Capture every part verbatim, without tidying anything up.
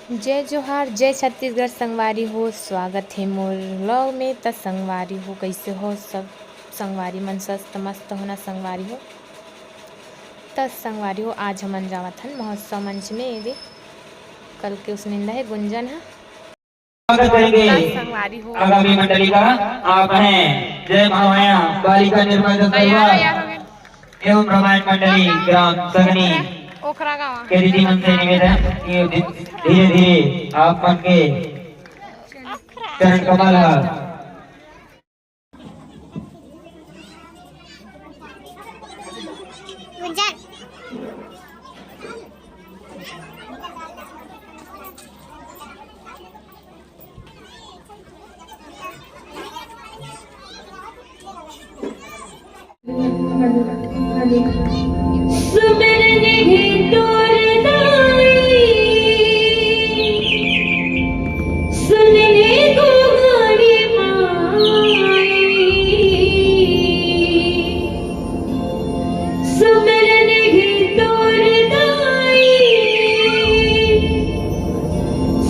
जय जोहार, जय छत्तीसगढ़ संगवारी हो, स्वागत हे मोर vlog में। त संगवारी हो, कइसे हो सब संगवारी मन? स्वस्थ मस्त हो ना संगवारी हो? त संगवारी हो, आज हमन जावत हन महोत्सव मंच में। ये दे, कल के उसनिंदा हे गुंजन ह। स्वागत करेंगे त संगवारी हो। आगामी मंडली का। आप हैं जय महामाया बालिका निर्माण तैयार हो, तैयार हो गए। एवं रामायण मंडली ग्राम सगनी ओखरा गाँव। के दीदी मन से निवेदन कि धीरे धीरे आप मन के चरण कमल ह। सुमिरन हे तोर दाई, सुन ले गोहारी माई। सुमिरन हे तोर दाई,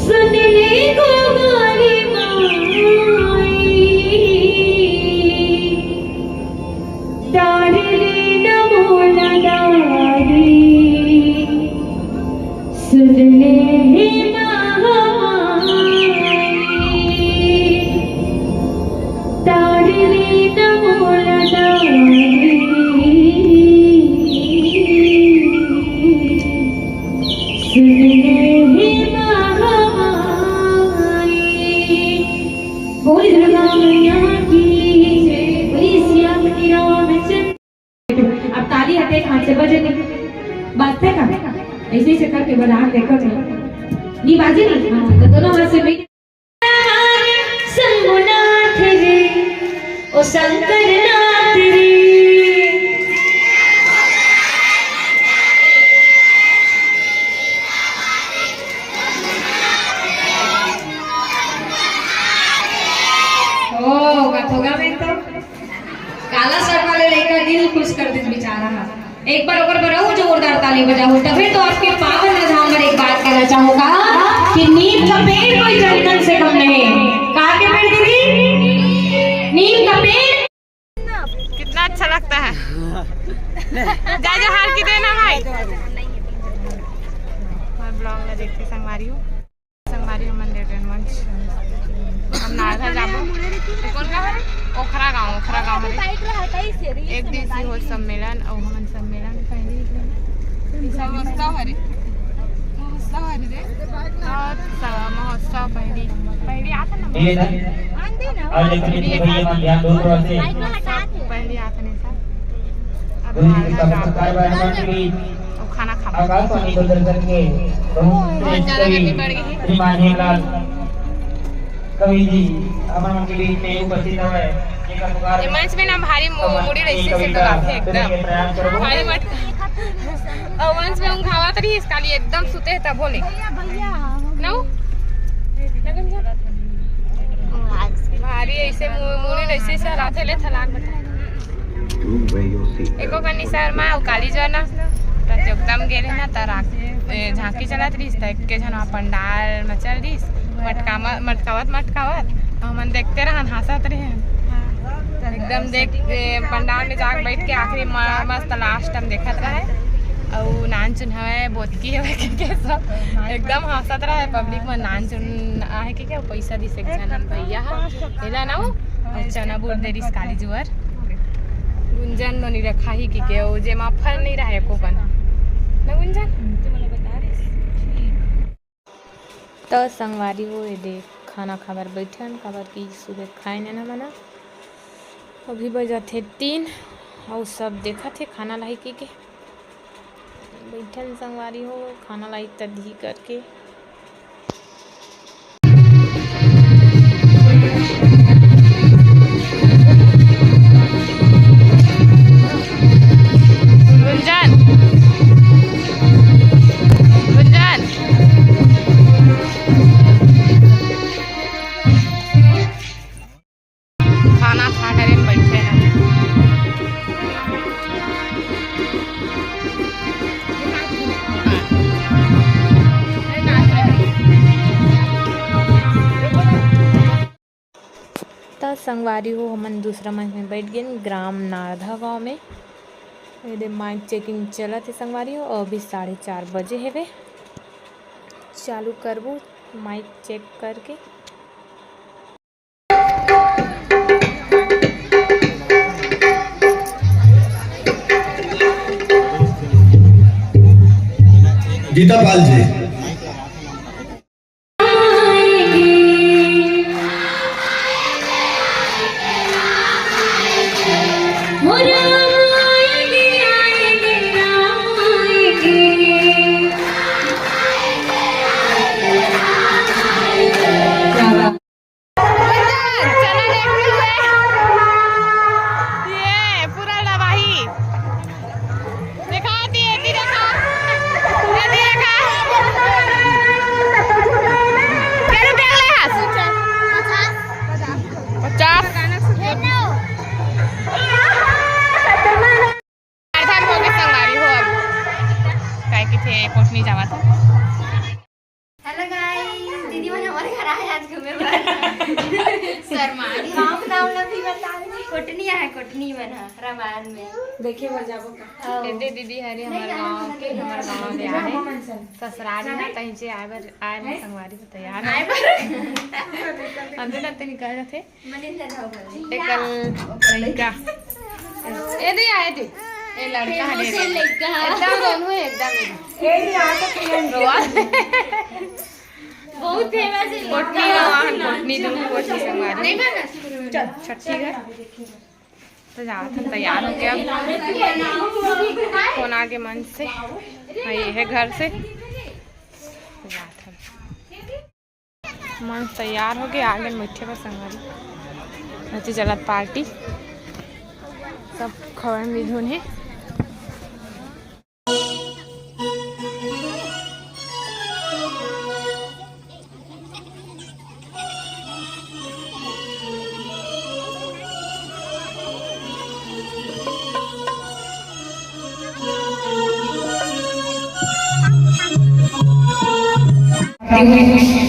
सुन ले गोहारी माई। तार ले न मोला दाई, सुन ले हे महामाई। तार ले न मोला दाई, सुन ले हे महामाई। बोल दुर्गा मैया की जय, बोल सियापति रामचंद्र। अब ताली हटे, हाँ, से बजे नहीं। बाजथे का? ऐसे ही से करके बजा के देखो तो। नहीं बाजे नहीं? हाँ, तो दोनों हाथ से मिल। शंभुनाथ रे, ओ शंकर नाथ रे। ओ, कथोगा में तो काला शर्ट वाले लइका दिल खुश कर दिस बेचारा हा। एक बार ओकर बर अउ जोरदार ताली बजाहू, तभे तो आपके पावन धाम बर एक बात कहना चाहूँगा कि नीम का पेड़ कोई जंगल से कम नहीं। कहाँ के पेड़ दीदी? नीम का पेड़। कितना अच्छा लगता है। जय जोहार की देना भाई। हमारे vlog में देखते संगवारी हो। संगवारी हमन दे ट्रेन मंच। हम नारघा जाबो। ये कौन गाँव हरे? ओखरा गाँव, ओखरा गाँव हरे। एक दिवसीय होत सम्मेलन अउ हमन सम्मेलन पहली महोत्सव हरे। महोत्सव हरे रे। महोत्सव, महोत्सव पहली, पहली आत हन ना। ये ना। आज लेकिन ये भैया मन ध्यान दो थोड़ा से। महोत्सव पहली आत हन सर। अब गुरु जी का चमत्कार बारे में भी अउ खाना खाबो। आकाशवाणी दूरदर्शन के प्रमुख बहुत ज्यादा कवि गर्मी बढ़ गई है। श्रीमान हेमलाल कवि जी हमन के बीच में उपस्थित हवय। जेकर पुकार ये मंच में ना भारी मु-, मुड़ी रही से कविता डराथे एकदम। सुनने के प्रयास करबो। भारी मट-, अउ मंच में उंघावत रही इसका लिए एकदम सुते है तब बोले। नौ? भारी ऐसे मु-, मुड़ी रही से हराथे ले थलाक बता। एको कनी सर मा अउ काली जो ना, त एकदम गेले ना, त राख, ए, झांकी चलत रहिस, त एके झन वहाँ पंडाल म चल रहिस, मटकावा-, मटकावत, मटकावत, हमन देखते रहन, हंसत रहन। एकदम देख, ए, पंडाल में जाके बैठ के आखिरी म-, मस्त last हम देखत रहे। अउ नान चुन हवय, बोतकी हवय, के, के सब एकदम हंसत रहे। Public मन नान चुन आहे के, के पैसा दिस एक झन भैया ह, एला ना वो, अउ चना बूट दे रिस काली जुवर। गुंजन नोनी रखा ही कि के, ओ जेमा फल नहीं रहे एको कन। ना गुंजन? त संगवारी हो, ये दे खाना खाबर बैठन, काबर कि सुबह खाए नन हमन। अभी बजत हे तीन, अउ सब देखत हे खाना लाही कि के। बैठन संगवारी हो, खाना लाही तदही करके। गुंजन, गुंजन। खाना खा डरेन, बैठे हैं। संगवारी हो, हमन दूसरा मंच में बैठ गेन ग्राम नारधा गांव में। एदे माइक चेकिंग चलत हे संगवारी हो, अभी साढ़े चार बजे हेवे। चालू करबो माइक चेक करके। गीता पाल जी। चना देखते हुए। ये पूरा लवाही। देखा, दी, दी देखा। ये दी देखा। क्या रुपया ले हाथ? पचास। चार धाम हो गए संगवारी हो अब। काय किथे कोटनी जावा था। हेलो गाइस, दीदी मन हमारे घर आए आज घूमे बर। शर्मा गई। गाँव के नाम ला भी बता दे। कोटनी है, कोटनी मन है, रमायण में। देखे बर जाबो का? हाँ। एदे दीदी हरे नहीं, हमर जाना गाँव के, नहीं। हमर गाँव ले आए। ससुराल में कहीं से आए बर, आए बर संगवारी हो तैयार आए है। बर। अंदर अंदर निकल जाते। एकल लइका। ए दे, आए दे। ए लड़का है, ए दे। लइका। एकदम दोनों है, एकदम, एकदम। ए दे, आ तो किरण। रोआ। बहुत फेमस है कोटनी लइका। रोआ, कोटनी दोनों कोटनी संगवारी। नहीं बना। चल, छठी घर। तो जात हम तैयार हो गया। फोन आगे मन से। हाँ, ये है घर से। तो जात हम। मन तैयार हो गए, आगे बैठे बर संगवारी। अति चलत पार्टी, सब खबर में धुन है।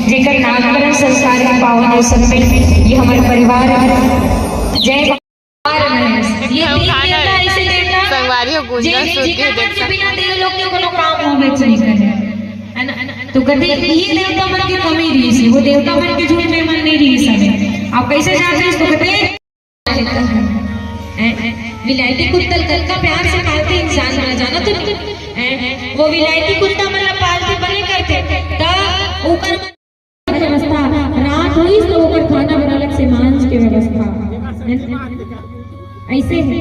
जेकर नामकरण संस्कार के पावन अवसर पे ये हमर परिवार जय ये देव देवता, ऐसे देवता संगवारी हो गुंजन जे, सुन के जेकर देख मन के सकते बिना देव लोग के कोनो काम होबे नहीं करे, है ना? तो कदे ये देवता मन के कमी रही से, वो देवता मन के झुंड में मन नहीं रही से। आप कैसे जानते हैं इसको? कदे ए, ए, विलायती कुत्ता ल कतका प्यार से पालथे इंसान मन, जाना तो नहीं। ए, वो विलायती कुत्ता मन ला पालथे, बने करथे, त ओकर मन व्यवस्था, रात होइस त ओकर खाना बर अलग से मांस के व्यवस्था। ऐसे है।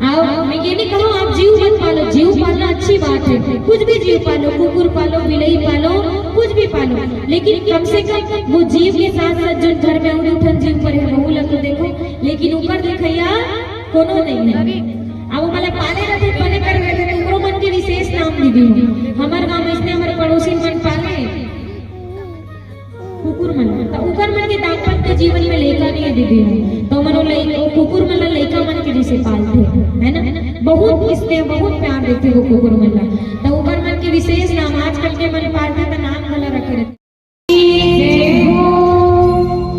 आओ, मैं ये नहीं कहूँ आप जीव मत पालो, जीव पालना अच्छी बात है, कुछ भी जीव पालो, कुकुर पालो, बिलई पालो, कुछ भी पालो, लेकिन कम से कम वो जीव के साथ साथ जो घर में अउ दू ठन जीव पर है, वहू ला तो देखो। लेकिन ओकर देखइया कोनो नहीं है। अब वो मतलब पाले रहते, बने कर रहते, तो ओकरो मन के विशेष नाम दे दी। हमार गांव में इसने हमारे पड़ोसी मन पाले कुकुर मन, तो ओकर मन के दाम्पत्य जीवन में लइका नहीं दे दी। तो मन वो लइ-, वो कुकुर मन ला लइका मन के जैसे पालते, है ना? बहुत किस्ते, बहुत प्यार देते वो कुकुर मन ला। तो ओकर मन के विशेष नाम आजकल के मन पालते तो नाम भला रखे रहते।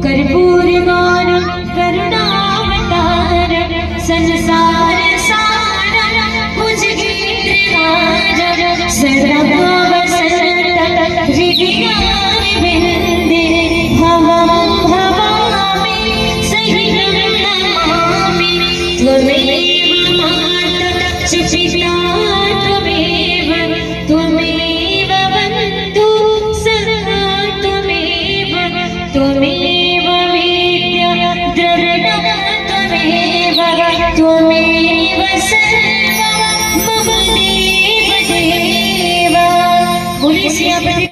कर्पूर गौरम करुणावतारम संसार सारम भुजगेन्द्रहारम सदा वसंतम हृदयारविंदे। भवम भवामि सहितं नमामि त्वमेव माता च पिता त्वमेव त्वमेव बन्धु सखा त्वमेव त्वमेव विद्या द्रविणं त्वमेव त्वमेव सर्वं मम देव देव। बोलिए सियापति।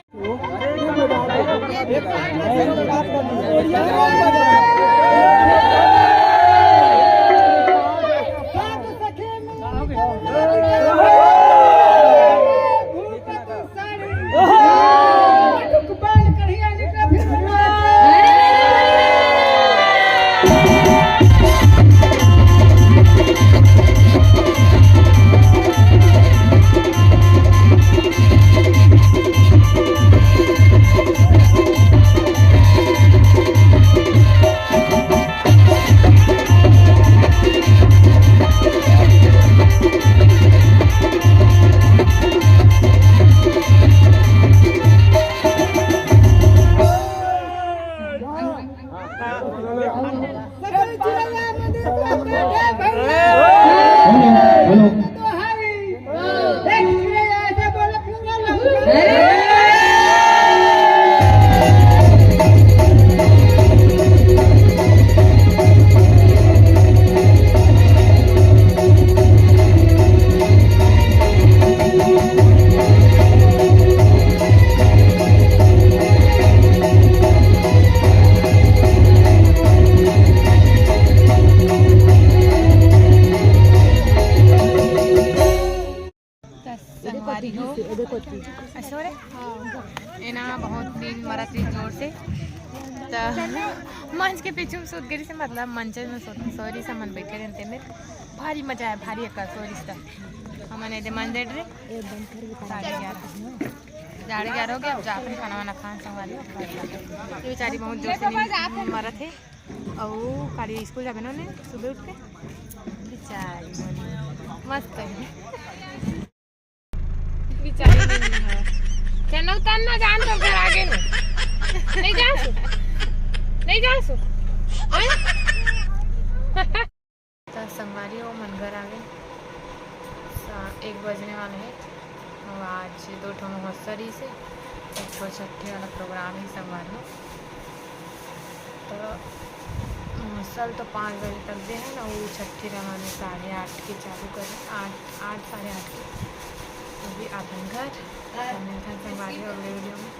बहुत नींद मरत रही जोर से, त मंच के पीछू में सूत गे रहिस, मतलब मंच में सूत, सॉरी, समन बैठे रहते में भारी मजा आय, भारी अकल सॉरी। हमन एदे मंच डेड रे साढ़े ग्यारह, साढ़े ग्यारह हो गया। अब जाकर खाना वाना खान संगवारी हो। ये बेचारी बहुत जोर से नींद मरत हे, अउ काली स्कूल जाबे ना ने सुबह उठ के। बेचारी मस्त है। बेचारी नहीं है। चलो उतर ना जान तो घर आगे नु। नहीं जा सु। नहीं जा सु। त संगवारी हो मन घर आगे। सा-, एक बजने वाला है। अउ आज दो ठो महोत्सव रहिस हे, एक ठो छट्ठी वाला प्रोग्राम है संगवारी हो। तो महोत्सव तो पाँच बजे तक दे है ना, वो छट्ठी रवाना साढ़े आठ के चालू करे, आठ, आठ, साढ़े आठ के। अभी आथन घर, तो मिलथन संगवारी हो अगले वीडियो में।